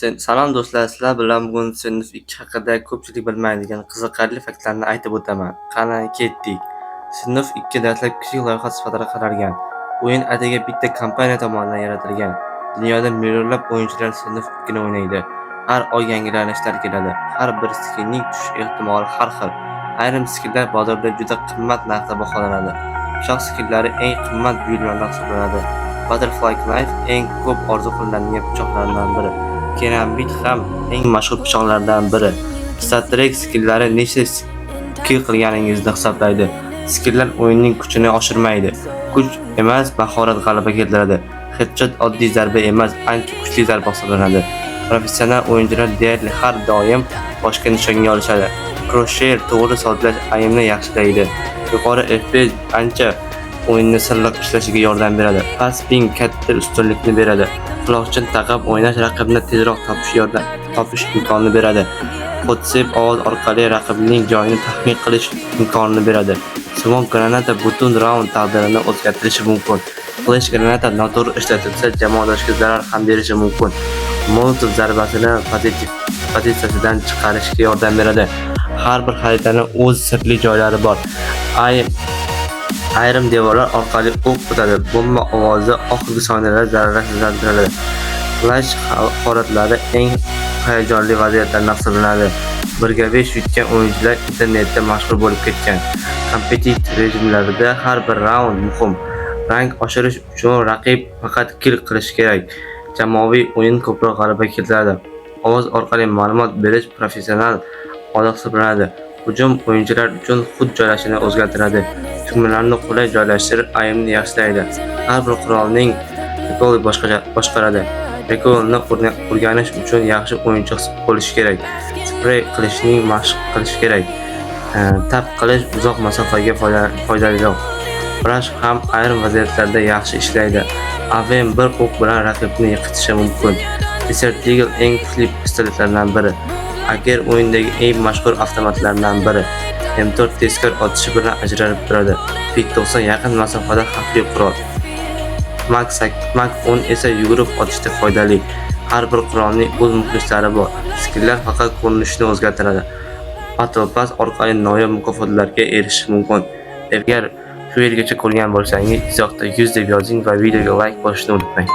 Salom do'stlar, sizlar bilan bugun Standoff 2 haqida ko'pchilik bilmaydigan qiziqarli faktlarni aytib o'taman. Qani, ketdik. Standoff 2 dastlab kichik loyiha sifatida qaralgan. O'yin atigi bitta kompaniya tomonidan yaratilgan. Dunyoda millionlab o'yinchilar Standoff 2 ni o'ynaydi. Har oy yangilanishlar keladi. Har bir skinning tushish ehtimoli har xil. Ayrim skinlar bozorda juda qimmat narxda baholanadi. Pichoq skinlari eng qimmat buyumlardan hisoblanadi. Butterfly Knife eng ko'p orzu qilinadigan pichoqlardan biri. Kerambit ham eng mashhur pichoqlardan biri. StatTrak skinlari nechta kill qilganingizni hisoblaydi. Skinlar o'yinning kuchini oshirmaydi. Kuch emas, mahorat g'alaba keltiradi. Headshot oddiy zarba emas, ancha kuchli zarba hisoblanadi. Professional o'yinchilar deyarli har doim boshqa nishonga olishadi. Crosshair to'g'ri sozlash aimni yaxshilaydi. Yuqori FPS ancha o'yinni silliq ishlashiga yordam beradi. Past ping katta ustunlikni beradi. Quloqchin taqib o'ynash raqibni tezroq topish imkonini beradi. Footstep ovoz orqali raqibning joyini taxmin qilish imkonini beradi. Smoke granata butun raund taqdirini o'zgartirishi mumkin. Flash granata noto'g'ri ishlatilsa, jamoadoshiga zarar ham berishi mumkin. Molotov zarbasini pozitsiyasidan chiqarishga yordam beradi. Har bir xaritaning o'z sirli joylari bor. Ayrim devorlar orqali o'q o'tadi. Bomba ovozi oxirgi soniyalarda zararsizlantiradi. Clutch holatlari eng hayajonli vaziyatlardan hisoblanadi. 1 ga 5 yutgan o'yinchilar internetda mashhur bo'lib ketgan. Competitive rejimlarda har bir raund muhim. Rang oshirish uchun raqib faqat kill qilishi kerak. Jamoaviy o'yin ko'proq g'alaba keltiradi. Ovoz orqali ma'lumot berish professional odat hisoblanadi. Hujum o'yinchilar uchun HUD joylashini o'zgartiradi. Tugmalarni qulay joylashtirib, aimni yaxshilaydi. Har bir qurolning recoil boshqaradi. Recoilni o'rganish uchun yaxshi o'yinchi bo'lish kerak. Spray qilishning mashq qilish kerak. Tap qilish uzoq masofaga foydaliroq. Rush ham ayrim vaziyatlarda yaxshi ishlaydi. AWM bir o'q bilan raqibni yiqitishi mumkin. Desert Eagle eng kuchli pistoletlardan biri. AKR o'yindagi eng mashhur avtomatlardan biri. M4 tezkor otishi bilan ajralib turadi. P90 yaqin masofada xavfli qurol. Mac 10 esa yugurib otishda foydali. Har bir qurolning o'z muxlislari bor. Skinlar faqat ko'rinishni o'zgartiradi. Battle Pass orqali noyob mukofotlarga erishish mumkin. Agar shu yergacha ko'rgan bo'lsangiz, izohda 100 deb yozing va videoga like bosishni unutmang.